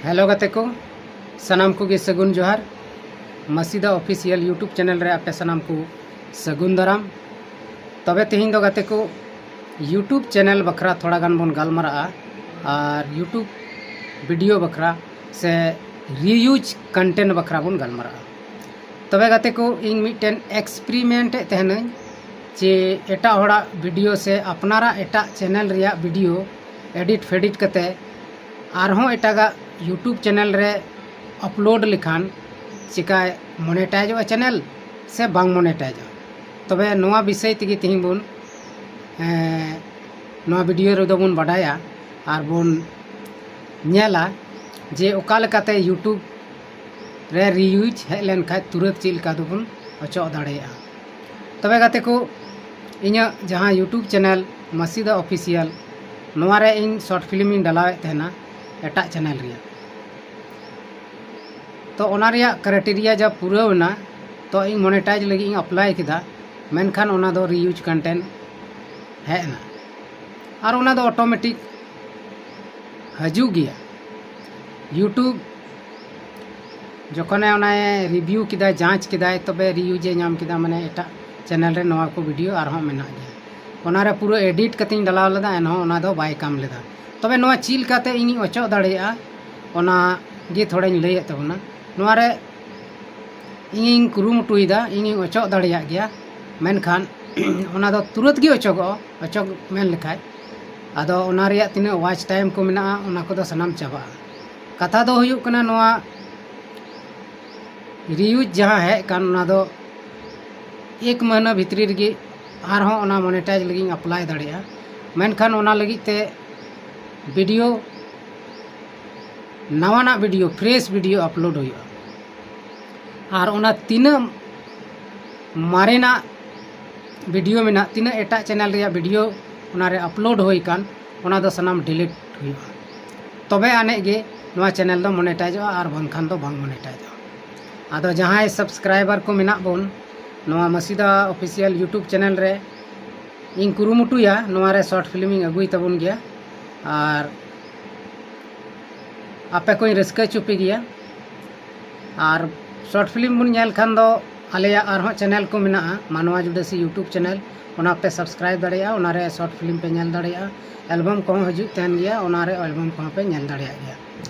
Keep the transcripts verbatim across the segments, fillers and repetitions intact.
Hello ᱜᱟᱛᱮ ᱠᱚ, ᱥᱟᱱᱟᱢ ᱠᱚᱜᱮ ᱥᱟᱹᱜᱩᱱ ᱡᱚᱦᱟᱨ᱾ ᱢᱟᱹᱥᱤᱫᱟ ᱚᱯᱷᱤᱥᱤᱭᱟᱞ YouTube ᱪᱮᱱᱮᱞ ᱨᱮ ᱟᱯᱮ ᱥᱟᱱᱟᱢ ᱠᱚ ᱥᱟᱹᱜᱩᱱ ᱫᱟᱨᱟᱢ᱾ ᱛᱚᱵᱮ ᱛᱮᱦᱮᱧ ᱫᱚ ᱜᱟᱛᱮ ᱠᱚ, YouTube ᱪᱮᱱᱮᱞ ᱵᱟᱠᱷᱨᱟ ᱛᱷᱚᱲᱟ ᱜᱟᱱ ᱵᱚᱱ ᱜᱟᱞᱢᱟᱨᱟᱜᱼᱟ ᱟᱨ YouTube ᱵᱷᱤᱰᱤᱭᱳ ᱵᱟᱠᱷᱨᱟ ᱥᱮ ᱨᱤᱭᱩᱡᱽ ᱠᱚᱱᱴᱮᱱᱴ ᱵᱟᱠᱷᱨᱟ ᱵᱚᱱ ᱜᱟᱞᱢᱟᱨᱟᱜᱼᱟ᱾ ᱛᱚᱵᱮ ᱜᱟᱛᱮ ᱠᱚ, ᱤᱧ ᱢᱤᱫᱴᱮᱱ ᱮᱠᱥᱯᱮᱨᱤᱢᱮᱱᱴ ᱮᱫ ᱛᱟᱦᱮᱱᱟᱹᱧ ᱡᱮ ᱮᱴᱟᱜ ᱦᱚᱲᱟᱜ ᱵᱷᱤᱰᱤᱭᱳ ᱥᱮ ᱟᱯᱱᱟᱨᱟᱜ ᱮᱴᱟᱜ ᱪᱮᱱᱮᱞ ᱨᱮᱭᱟᱜ ᱵᱷᱤᱰᱤᱭᱳ ᱮᱰᱤᱴ ᱯᱷᱮᱰᱤᱴ ᱠᱟᱛᱮ ᱟᱨᱦᱚᱸ ᱮᱴᱟᱜᱟᱜ YouTube ᱪᱮᱱᱮᱞ ᱨᱮ ᱟᱯᱞᱳᱰ ᱞᱮᱠᱷᱟᱱ ᱪᱮᱠᱟᱭ ᱢᱚᱱᱮᱴᱟᱭᱤᱡᱚᱜᱼᱟ ᱪᱮᱱᱮᱞ ᱥᱮ ᱵᱟᱝ ᱢᱚᱱᱮᱴᱟᱭᱤᱡᱚᱜᱼᱟ᱾ ᱛᱚᱵᱮ ᱱᱚᱣᱟ ᱵᱤᱥᱚᱭ ᱛᱮᱜᱮ ᱛᱮᱦᱮᱧ ᱵᱚᱱ, ᱮᱸ, ᱱᱚᱣᱟ ᱵᱷᱤᱰᱤᱭᱳ ᱨᱮᱫᱚ ᱵᱚᱱ ᱵᱟᱰᱟᱭᱟ ᱟᱨ ᱵᱚᱱ ᱧᱮᱞᱟ ᱡᱮ ᱚᱠᱟ ᱞᱮᱠᱟᱛᱮ YouTube ᱨᱮ ᱨᱤᱭᱩᱡᱽ ᱦᱮᱡ ᱞᱮᱱᱠᱷᱟᱱ ᱛᱩᱨᱟᱹᱛ ᱪᱮᱫ ᱞᱮᱠᱟ ᱫᱚᱵᱚᱱ ᱚᱪᱚᱜ ᱫᱟᱲᱮᱭᱟᱜᱼᱟ᱾ ᱛᱚᱵᱮ ᱜᱟᱛᱮ ᱠᱚ, ᱤᱧᱟᱹᱜ ᱡᱟᱦᱟᱸ YouTube ᱪᱮᱱᱮᱞ ᱢᱟᱹᱥᱤᱫᱟ ᱚᱯᱷᱤᱥᱤᱭᱟᱞ, ᱱᱚᱣᱟ ᱨᱮ ᱤᱧ ᱥᱚᱨᱴ ᱯᱷᱤᱞᱢ ᱤᱧ ᱰᱟᱞᱟᱣᱮᱫ ᱛᱟᱦᱮᱱᱟ ᱮᱴᱟᱜ ᱪᱮᱱᱮᱞ ᱨᱮᱭᱟᱜ᱾ ᱛᱚ ᱚᱱᱟ ᱨᱮᱭᱟᱜ ᱠᱨᱟᱭᱴᱮᱨᱤᱭᱟ ᱡᱟ ᱯᱩᱨᱟᱹᱣ ᱮᱱᱟ, ᱛᱚ ᱤᱧ ᱢᱚᱱᱮᱴᱟᱭᱤᱡᱽ ᱞᱟᱹᱜᱤᱫ ᱤᱧ ᱟᱯᱞᱟᱭ ᱠᱮᱫᱟ, ᱢᱮᱱᱠᱷᱟᱱ ᱚᱱᱟ ᱫᱚ ᱨᱤᱭᱩᱡᱽ ᱠᱚᱱᱴᱮᱱᱴ ᱦᱮᱡ ᱮᱱᱟ᱾ ᱟᱨ ᱚᱱᱟ ᱫᱚ ᱚᱴᱳᱢᱮᱴᱤᱠ ᱦᱤᱡᱩᱜ ᱜᱮᱭᱟ᱾ YouTube ᱡᱚᱠᱷᱚᱱᱮ ᱚᱱᱟᱭ ᱨᱤᱵᱷᱤᱭᱩ ᱠᱮᱫᱟ, ᱡᱟᱸᱪ ᱠᱮᱫᱟᱭ, ᱛᱚᱵᱮ ᱨᱤᱭᱩᱡᱽ ᱮ ᱧᱟᱢ ᱠᱮᱫᱟ, ᱢᱟᱱᱮ ᱮᱴᱟᱜ ᱪᱮᱱᱮᱞ ᱨᱮ ᱱᱚᱣᱟ ᱠᱚ ᱵᱷᱤᱰᱤᱭᱳ ᱟᱨᱦᱚᱸ ᱢᱮᱱᱟᱜ ᱜᱮᱭᱟ᱾ ᱚᱱᱟᱨᱮ ᱯᱩᱨᱟᱹ ᱮᱰᱤᱴ ᱠᱟᱛᱮᱧ ᱰᱟᱞᱟᱣ ᱞᱮᱫᱟ, ᱮᱱᱦᱚᱸ ᱚᱱᱟ ᱫᱚ ᱵᱟᱭ ᱠᱟᱢ ᱞᱮᱫᱟ᱾ ᱛᱚᱵᱮ ᱱᱚᱣᱟ ᱪᱮᱫ ᱞᱮᱠᱟᱛᱮ ᱤᱧᱤᱧ ᱚᱪᱚᱜ ᱫᱟᱲᱮᱭᱟᱜᱼᱟ, ᱚᱱᱟ ᱜᱮ ᱛᱷᱚᱲᱟᱧ ᱞᱟᱹᱭᱮᱫ ᱛᱟᱵᱚᱱᱟ᱾ ᱱᱚᱣᱟᱨᱮ ᱤᱧᱤᱧ ᱠᱩᱨᱩᱢᱩᱴᱩᱭᱮᱫᱟ, ᱤᱧᱤᱧ ᱚᱪᱚᱜ ᱫᱟᱲᱮᱭᱟᱜ ᱜᱮᱭᱟ, ᱢᱮᱱᱠᱷᱟᱱ ᱚᱱᱟ ᱫᱚ ᱛᱩᱨᱟᱹᱛ ᱜᱮ ᱚᱪᱚᱜᱚᱜᱼᱟ, ᱚᱪᱚᱜ ᱢᱮᱱ ᱞᱮᱠᱷᱟᱡ᱾ ᱟᱫᱚ ᱚᱱᱟ ᱨᱮᱭᱟᱜ ᱛᱤᱱᱟᱹᱜ ᱣᱟᱪ ᱴᱟᱭᱤᱢ ᱠᱚ ᱢᱮᱱᱟᱜᱼᱟ, ᱚᱱᱟ ᱠᱚᱫᱚ ᱥᱟᱱᱟᱢ ᱪᱟᱵᱟᱜᱼᱟ᱾ ᱠᱟᱛᱷᱟ ᱫᱚ ᱦᱩᱭᱩᱜ ᱠᱟᱱᱟ, ᱱᱚᱣᱟ ᱨᱤᱭᱩᱡᱽ ᱡᱟᱦᱟᱸ ᱦᱮᱡ ᱟᱠᱟᱱ, ᱚᱱᱟ ᱫᱚ ᱮᱠ ᱢᱟᱹᱦᱱᱟᱹ ᱵᱷᱤᱛᱨᱤ ᱨᱮᱜᱮ ᱟᱨᱦᱚᱸ ᱚᱱᱟ ᱢᱚᱱᱮᱴᱟᱭᱤᱡᱽ ᱞᱟᱹᱜᱤᱫ ᱤᱧ ᱟᱯᱞᱟᱭ ᱫᱟᱲᱮᱭᱟᱜᱼᱟ᱾ ᱢᱮᱱᱠᱷᱟᱱ ᱚᱱᱟ ᱞᱟᱹᱜᱤᱫ ᱛᱮ ᱵᱷᱤᱰᱤᱭᱳ, ᱱᱟᱣᱟᱱᱟᱜ ᱵᱷᱤᱰᱤᱭᱳ, ᱯᱷᱨᱮᱥ ᱵᱷᱤᱰᱤᱭᱳ ᱟᱯᱞᱳᱰ ᱦᱩᱭᱩᱜᱼᱟ᱾ ᱟᱨ ᱚᱱᱟ ᱛᱤᱱᱟᱹᱜ ᱢᱟᱨᱮᱱᱟᱜ ᱵᱷᱤᱰᱤᱭᱳ ᱢᱮᱱᱟᱜ, ᱛᱤᱱᱟᱹᱜ ᱮᱴᱟᱜ ᱪᱮᱱᱮᱞ ᱨᱮᱭᱟᱜ ᱵᱷᱤᱰᱤᱭᱳ ᱚᱱᱟᱨᱮ ᱟᱯᱞᱳᱰ ᱦᱩᱭ ᱟᱠᱟᱱ, ᱚᱱᱟ ᱫᱚ ᱥᱟᱱᱟᱢ ᱰᱤᱞᱤᱴ ᱦᱩᱭᱩᱜᱼᱟ᱾ ᱛᱚᱵᱮ ᱟᱹᱱᱤᱡ ᱜᱮ ᱱᱚᱣᱟ ᱪᱮᱱᱮᱞ ᱫᱚ ᱢᱚᱱᱮᱴᱟᱭᱤᱡᱚᱜᱼᱟ, ᱟᱨ ᱵᱟᱝᱠᱷᱟᱱ ᱫᱚ ᱵᱟᱝ ᱢᱚᱱᱮᱴᱟᱭᱤᱡᱚᱜᱼᱟ᱾ ᱟᱫᱚ ᱡᱟᱦᱟᱸᱭ ᱥᱟᱵᱥᱠᱨᱟᱭᱵᱟᱨ ᱠᱚ ᱢᱮᱱᱟᱜ ᱵᱚᱱ ᱱᱚᱣᱟ ᱢᱟᱹᱥᱤᱫᱟ ᱚᱯᱷᱤᱥᱤᱭᱟᱞ YouTube ᱪᱮᱱᱮᱞ ᱨᱮ, ᱤᱧ ᱠᱩᱨᱩᱢᱩᱴᱩᱭᱟ ᱱᱚᱣᱟ ᱨᱮ ᱥᱚᱨᱴ ᱯᱷᱤᱞᱢ ᱤᱧ ᱟᱹᱜᱩᱭ ᱛᱟᱵᱚᱱ ᱜᱮᱭᱟ᱾ ᱟᱨ ᱟᱯᱮ ᱠᱚᱧ ᱨᱟᱹᱥᱠᱟᱹ ᱦᱚᱪᱚ ᱯᱮ ᱜᱮᱭᱟ᱾ ᱟᱨ ᱥᱚᱨᱴ ᱯᱷᱤᱞᱢ ᱵᱚᱱ ᱧᱮᱞ ᱠᱷᱟᱱ ᱫᱚ ᱟᱞᱮᱭᱟᱜ ᱟᱨᱦᱚᱸ ᱪᱮᱱᱮᱞ ᱠᱚ ᱢᱮᱱᱟᱜᱼᱟ, ᱢᱟᱱᱣᱟ ᱡᱩᱰᱟᱹᱥᱤ ᱭᱩᱴᱩᱵᱽ ᱪᱮᱱᱮᱞ, ᱚᱱᱟ ᱯᱮ ᱥᱟᱵᱥᱠᱨᱟᱭᱤᱵ ᱫᱟᱲᱮᱭᱟᱜᱼᱟ᱾ ᱚᱱᱟᱨᱮ ᱥᱚᱨᱴ ᱯᱷᱤᱞᱢ ᱯᱮ ᱧᱮᱞ ᱫᱟᱲᱮᱭᱟᱜᱼᱟ᱾ ᱮᱞᱵᱟᱢ ᱠᱚᱦᱚᱸ ᱦᱤᱡᱩᱜ ᱛᱟᱦᱮᱱ ᱜᱮᱭᱟ, ᱚᱱᱟᱨᱮ ᱮᱞᱵᱟᱢ ᱠᱚᱦᱚᱸ ᱯᱮ ᱧᱮᱞ ᱫᱟᱲᱮᱭᱟᱜ ᱜᱮᱭᱟ᱾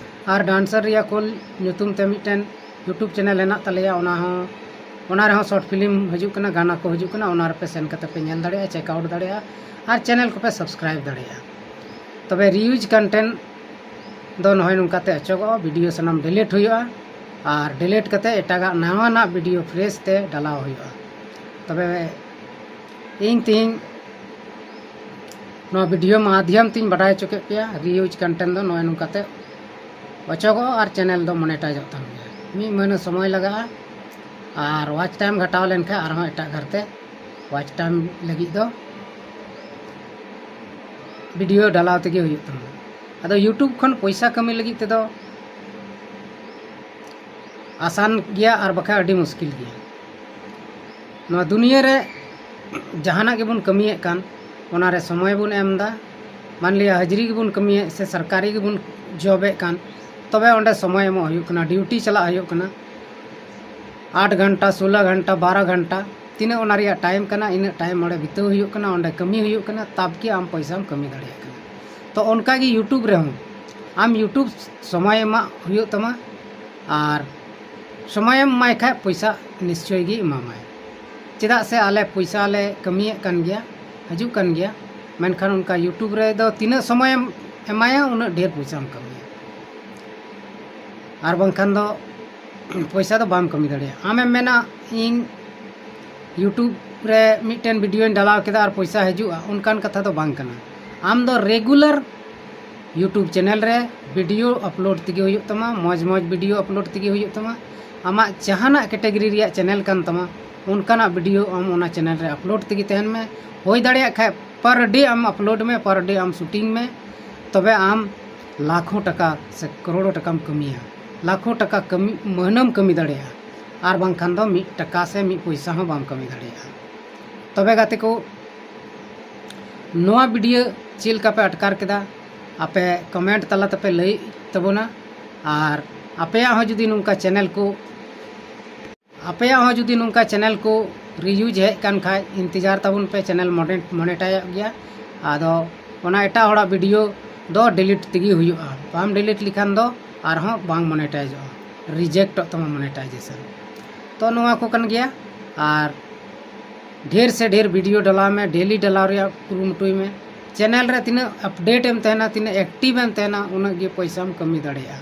ᱟᱨ ᱰᱟᱱᱥᱟᱨ ᱨᱤᱭᱟ ᱠᱳᱞ ᱧᱩᱛᱩᱢ ᱛᱮ ᱢᱤᱫᱴᱮᱱ ᱭᱩᱴᱩᱵᱽ ᱪᱮᱱᱮᱞ ᱦᱮᱱᱟᱜ ᱛᱟᱞᱮᱭᱟ, ᱚᱱᱟ ᱦᱚᱸ ᱚᱱᱟ ᱨᱮᱦᱚᱸ ᱥᱚᱨᱴ ᱯᱷᱤᱞᱢ ᱦᱤᱡᱩᱜ ᱠᱟᱱᱟ, ᱜᱟᱱᱟ ᱠᱚ ᱦᱤᱡᱩᱜ ᱠᱟᱱᱟ, ᱚᱱᱟ ᱨᱮᱯᱮ ᱥᱮᱱ ᱠᱟᱛᱮ ᱯᱮ ᱧᱮᱞ ᱫᱟᱲᱮᱭᱟᱜᱼᱟ, ᱪᱮᱠ ᱟᱣᱩᱴ ᱫᱟᱲᱮᱭᱟᱜᱼᱟ ᱟᱨ ᱪᱮᱱᱮᱞ ᱠᱚᱯᱮ ᱥᱟᱵᱥᱠᱨᱟᱭᱤᱵ ᱫᱟᱲᱮᱭᱟᱜᱼᱟ᱾ ᱛᱚᱵᱮ ᱨᱤᱭᱩᱡᱽ ᱠᱚᱱᱴᱮᱱᱴ ᱫᱚ ᱱᱚᱜᱼᱚᱭ ᱱᱚᱝᱠᱟᱛᱮ ᱚᱪᱚᱜᱚᱜᱼᱟ, ᱵᱷᱤᱰᱤᱭᱳ ᱥᱟᱱᱟᱢ ᱰᱤᱞᱤᱴ ᱦᱩᱭᱩᱜᱼᱟ ᱟᱨ ᱰᱤᱞᱤᱴ ᱠᱟᱛᱮ ᱮᱴᱟᱜᱟᱜ ᱱᱟᱣᱟᱱᱟᱜ ᱵᱷᱤᱰᱤᱭᱳ ᱯᱷᱨᱮᱥ ᱛᱮ ᱰᱟᱞᱟᱣ ᱦᱩᱭᱩᱜᱼᱟ᱾ ᱛᱚᱵᱮ ᱤᱧ ᱛᱮᱦᱮᱧ ᱱᱚᱣᱟ ᱵᱷᱤᱰᱤᱭᱳ ᱢᱟᱫᱷᱭᱚᱢ ᱛᱤᱧ ᱵᱟᱰᱟᱭ ᱦᱚᱪᱚ ᱠᱮᱫ ᱯᱮᱭᱟ, ᱨᱤᱭᱩᱡᱽ ᱠᱚᱱᱴᱮᱱᱴ ᱫᱚ ᱱᱚᱜᱼᱚᱭ ᱱᱚᱝᱠᱟᱛᱮ ᱚᱪᱚᱜᱚᱜᱼᱟ ᱟᱨ ᱪᱮᱱᱮᱞ ᱫᱚ ᱢᱚᱱᱮᱴᱟᱭᱤᱡᱚᱜ ᱛᱟᱢ ᱜᱮᱭᱟ᱾ ᱢᱤᱫ ᱢᱟᱹᱦᱱᱟᱹ ᱥᱚᱢᱚᱭ ᱞᱟᱜᱟᱜᱼᱟ ᱟᱨ ᱣᱟᱪ ᱴᱟᱭᱤᱢ ᱜᱷᱟᱴᱟᱣ ᱞᱮᱱᱠᱷᱟᱱ ᱟᱨᱦᱚᱸ ᱮᱴᱟᱜ ᱜᱷᱟᱨᱛᱮ ᱣᱟᱪ ᱴᱟᱭᱤᱢ ᱞᱟᱹᱜᱤᱫ ᱫᱚ ᱵᱷᱤᱰᱤᱭᱳ ᱰᱟᱞᱟᱣ ᱛᱮᱜᱮ ᱦᱩᱭᱩᱜ ᱛᱟᱢᱟ᱾ ᱟᱫᱚ ᱭᱩᱴᱩᱵᱽ ᱠᱷᱚᱱ ᱯᱚᱭᱥᱟ ᱠᱟᱹᱢᱤ ᱞᱟᱹᱜᱤᱫ ᱛᱮᱫᱚ ᱟᱥᱟᱱ ᱜᱮᱭᱟ ᱟᱨ ᱵᱟᱠᱷᱟᱡ ᱟᱹᱰᱤ ᱢᱩᱥᱠᱤᱞ ᱜᱮᱭᱟ᱾ ᱱᱚᱣᱟ ᱫᱩᱱᱤᱭᱟᱹ ᱨᱮ ᱡᱟᱦᱟᱱᱟᱜ ᱜᱮᱵᱚᱱ ᱠᱟᱹᱢᱤᱭᱮᱫ ᱠᱟᱱ, ᱚᱱᱟᱨᱮ ᱥᱚᱢᱚᱭ ᱵᱚᱱ ᱮᱢ ᱮᱫᱟ᱾ ᱢᱟᱱᱞᱤᱭᱟ ᱦᱟᱡᱽᱨᱤ ᱜᱮᱵᱚᱱ ᱠᱟᱹᱢᱤᱭᱮᱫ ᱥᱮ ᱥᱚᱨᱠᱟᱨᱤ ᱜᱮᱵᱚᱱ ᱡᱚᱵᱮᱫ ᱠᱟᱱ, ᱛᱚᱵᱮ ᱚᱸᱰᱮ ᱥᱚᱢᱚᱭ ᱮᱢᱚᱜ ᱦᱩᱭᱩᱜ ᱠᱟᱱᱟ, ᱰᱤᱭᱩᱴᱤ ᱪᱟᱞᱟᱜ ᱦᱩᱭᱩᱜ ᱠᱟᱱᱟ᱾ ᱟᱴ ᱜᱷᱚᱱᱴᱟ, ᱥᱳᱞᱳ ᱜᱷᱚᱱᱴᱟ, ᱵᱟᱨᱚ ᱜᱷᱚᱱᱴᱟ, ᱛᱤᱱᱟᱹᱜ ᱚᱱᱟ ᱨᱮᱭᱟᱜ ᱴᱟᱭᱤᱢ ᱠᱟᱱᱟ, ᱤᱱᱟᱹᱜ ᱴᱟᱭᱤᱢ ᱚᱸᱰᱮ ᱵᱤᱛᱟᱹᱣ ᱦᱩᱭᱩᱜ ᱠᱟᱱᱟ, ᱚᱸᱰᱮ ᱠᱟᱹᱢᱤ ᱦᱩᱭᱩᱜ ᱠᱟᱱᱟ, ᱛᱟᱵ ᱠᱤ ᱟᱢ ᱯᱚᱭᱥᱟᱢ ᱠᱟᱹᱢᱤ ᱫᱟᱲᱮᱭᱟᱜ ᱠᱟᱱᱟ᱾ ᱛᱚ ᱚᱱᱠᱟᱜᱮ ᱭᱩᱴᱩᱵᱽ ᱨᱮᱦᱚᱸ ᱟᱢ ᱭᱩᱴᱩᱵᱽ ᱥᱚᱢᱚᱭ ᱮᱢᱟᱜ ᱦᱩᱭᱩᱜ ᱛᱟᱢᱟ, ᱟᱨ ᱥᱚᱢᱚᱭᱮᱢ ᱮᱢᱟᱭ ᱠᱷᱟᱡ ᱯᱚᱭᱥᱟ ᱱᱤᱥᱪᱚᱭ ᱜᱮ ᱮᱢᱟᱢᱟᱭ᱾ ᱪᱮᱫᱟᱜ ᱥᱮ ᱟᱞᱮ ᱯᱚᱭᱥᱟ ᱞᱮ ᱠᱟᱹᱢᱤᱭᱮᱫ ᱠᱟᱱ ᱜᱮᱭᱟ, ᱦᱤᱡᱩᱜ ᱠᱟᱱ ᱜᱮᱭᱟ, ᱢᱮᱱᱠᱷᱟᱱ ᱚᱱᱠᱟ ᱭᱩᱴᱩᱵᱽ ᱨᱮᱫᱚ ᱛᱤᱱᱟᱹᱜ ᱥᱚᱢᱚᱭᱮᱢ ᱮᱢᱟᱭᱟ ᱩᱱᱟᱹᱜ ᱰᱷᱮᱨ ᱯᱚᱭᱥᱟᱢ ᱠᱟᱹᱢᱤᱭᱟ, ᱟᱨ ᱵᱟᱝᱠᱷᱟᱱ ᱫᱚ ᱯᱚᱭᱥᱟ ᱫᱚ ᱵᱟᱢ ᱠᱟᱹᱢᱤ ᱫᱟᱲᱮᱭᱟᱜᱼᱟ᱾ ᱟᱢᱮᱢ ᱢᱮᱱᱟ ᱤᱧ ᱭᱩᱴᱩᱵᱽ ᱨᱮ ᱢᱤᱫᱴᱮᱱ ᱵᱷᱤᱰᱤᱭᱳᱧ ᱰᱟᱞᱟᱣ ᱠᱮᱫᱟ ᱟᱨ ᱯᱚᱭᱥᱟ ᱦᱤᱡᱩᱜᱼᱟ, ᱚᱱᱠᱟᱱ ᱠᱟᱛᱷᱟ ᱫᱚ ᱵᱟᱝ ᱠᱟᱱᱟ᱾ ᱟᱢ ᱫᱚ ᱨᱮᱜᱩᱞᱟᱨ ᱭᱩᱴᱩᱵᱽ ᱪᱮᱱᱮᱞ ᱨᱮ ᱵᱷᱤᱰᱤᱭᱳ ᱟᱯᱞᱳᱰ ᱛᱮᱜᱮ ᱦᱩᱭᱩᱜ ᱛᱟᱢᱟ, ᱢᱚᱡᱽ ᱢᱚᱡᱽ ᱵᱷᱤᱰᱤᱭᱳ ᱟᱯᱞᱳᱰ ᱛᱮᱜᱮ ᱦᱩᱭᱩᱜ ᱛᱟᱢᱟ᱾ ᱟᱢᱟᱜ ᱡᱟᱦᱟᱱᱟᱜ ᱠᱮᱴᱮᱜᱚᱨᱤ ᱨᱮᱭᱟᱜ ᱪᱮᱱᱮᱞ ᱠᱟᱱ ᱛᱟᱢᱟ, ᱚᱱᱠᱟᱱᱟᱜ ᱵᱷᱤᱰᱤᱭᱳ ᱟᱢ ᱚᱱᱟ ᱪᱮᱱᱮᱞ ᱨᱮ ᱟᱯᱞᱳᱰ ᱛᱮᱜᱮ ᱛᱟᱦᱮᱱ ᱢᱮ᱾ ᱦᱩᱭ ᱫᱟᱲᱮᱭᱟᱜ ᱠᱷᱟᱡ ᱯᱟᱨ ᱰᱮ ᱟᱢ ᱟᱯᱞᱳᱰ ᱢᱮ, ᱯᱟᱨ ᱰᱮ ᱟᱢ ᱥᱩᱴᱤᱝ ᱢᱮ, ᱛᱚᱵᱮ ᱟᱢ ᱞᱟᱠᱷᱚ ᱴᱟᱠᱟ ᱥᱮ ᱠᱨᱳᱲᱚ ᱴᱟᱠᱟᱢ ᱠᱟᱹᱢᱤᱭᱟ᱾ ᱞᱟᱠᱷᱚ ᱴᱟᱠᱟ ᱠᱟᱹᱢᱤ ᱢᱟᱹᱦᱱᱟᱹᱢ ᱠᱟᱹᱢᱤ ᱫᱟᱲᱮᱭᱟᱜᱼᱟ, ᱟᱨ ᱵᱟᱝᱠᱷᱟᱱ ᱫᱚ ᱢᱤᱫ ᱴᱟᱠᱟ ᱥᱮ ᱢᱤᱫ ᱯᱚᱭᱥᱟ ᱦᱚᱸ ᱵᱟᱢ ᱠᱟᱹᱢᱤ ᱫᱟᱲᱮᱭᱟᱜᱼᱟ᱾ ᱛᱚᱵᱮ ᱜᱟᱛᱮ ᱠᱚ, ᱱᱚᱣᱟ ᱵᱷᱤᱰᱤᱭᱳ ᱪᱮᱫ ᱞᱮᱠᱟ ᱯᱮ ᱟᱴᱠᱟᱨ ᱠᱮᱫᱟ? ᱟᱯᱮ ᱠᱚᱢᱮᱱᱴ ᱛᱟᱞᱟ ᱛᱮᱯᱮ ᱞᱟᱹᱭ ᱛᱟᱵᱚᱱᱟ᱾ ᱟᱨ ᱟᱯᱮᱭᱟᱜ ᱦᱚᱸ ᱡᱩᱫᱤ ᱱᱚᱝᱠᱟ ᱪᱮᱱᱮᱞ ᱠᱚ ᱟᱯᱮᱭᱟᱜ ᱦᱚᱸ ᱡᱩᱫᱤ ᱱᱚᱝᱠᱟ ᱪᱮᱱᱮᱞ ᱠᱚ ᱨᱤᱭᱩᱡᱽ ᱦᱮᱡ ᱠᱟᱱ ᱠᱷᱟᱡ, ᱤᱱᱛᱮᱡᱟᱨ ᱛᱟᱵᱚᱱ ᱯᱮ, ᱪᱮᱱᱮᱞ ᱢᱚᱱᱮᱴᱟᱭᱚᱜ ᱜᱮᱭᱟ᱾ ᱟᱫᱚ ᱚᱱᱟ ᱮᱴᱟᱜ ᱦᱚᱲᱟᱜ ᱵᱷᱤᱰᱤᱭᱳ ᱫᱚ ᱰᱤᱞᱤᱴ ᱛᱮᱜᱮ ᱦᱩᱭᱩᱜᱼᱟ᱾ ᱵᱟᱢ ᱰᱤᱞᱤᱴ ᱞᱮᱠᱷᱟᱱ ᱫᱚ ᱟᱨᱦᱚᱸ ᱵᱟᱝ ᱢᱚᱱᱮᱴᱟᱭᱤᱡᱚᱜᱼᱟ, ᱨᱤᱡᱮᱠᱴᱚᱜ ᱛᱟᱢᱟ ᱢᱚᱱᱮᱴᱟᱭᱡᱮᱥᱚᱱ᱾ ᱛᱚ ᱱᱚᱣᱟ ᱠᱚ ᱠᱟᱱ ᱜᱮᱭᱟ᱾ ᱟᱨ ᱰᱷᱮᱨ ᱥᱮ ᱰᱷᱮᱨ ᱵᱷᱤᱰᱤᱭᱳ ᱰᱟᱞᱟᱣ ᱢᱮ, ᱰᱮᱞᱤ ᱰᱟᱞᱟᱣ ᱨᱮᱭᱟᱜ ᱠᱩᱨᱩᱢᱩᱴᱩᱭ ᱢᱮ᱾ ᱪᱮᱱᱮᱞ ᱨᱮ ᱛᱤᱱᱟᱹᱜ ᱟᱯᱰᱮᱴ ᱮᱢ ᱛᱟᱦᱮᱱᱟ, ᱛᱤᱱᱟᱹᱜ ᱮᱠᱴᱤᱵᱷ ᱮᱢ ᱛᱟᱦᱮᱱᱟ, ᱩᱱᱟᱹᱜ ᱜᱮ ᱯᱚᱭᱥᱟᱢ ᱠᱟᱹᱢᱤ ᱫᱟᱲᱮᱭᱟᱜᱼᱟ᱾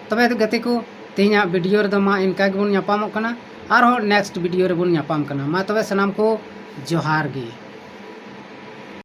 ᱛᱚᱵᱮ ᱜᱟᱛᱮ ᱠᱚ, ᱛᱮᱦᱮᱧᱟᱜ ᱵᱷᱤᱰᱤᱭᱳ ᱨᱮᱫᱚ ᱢᱟ ᱤᱱᱠᱟ ᱜᱮᱵᱚᱱ ᱧᱟᱯᱟᱢᱚᱜ ᱠᱟᱱᱟ, ᱟᱨᱦᱚᱸ ᱱᱮᱠᱥᱴ ᱵᱷᱤᱰᱤᱭᱳ ᱨᱮᱵᱚᱱ ᱧᱟᱯᱟᱢ ᱠᱟᱱᱟ᱾ ᱢᱟ ᱛᱚᱵᱮ ᱥᱟᱱᱟᱢ ᱠᱚ ᱡᱚᱦᱟᱨ ᱜᱮ᱾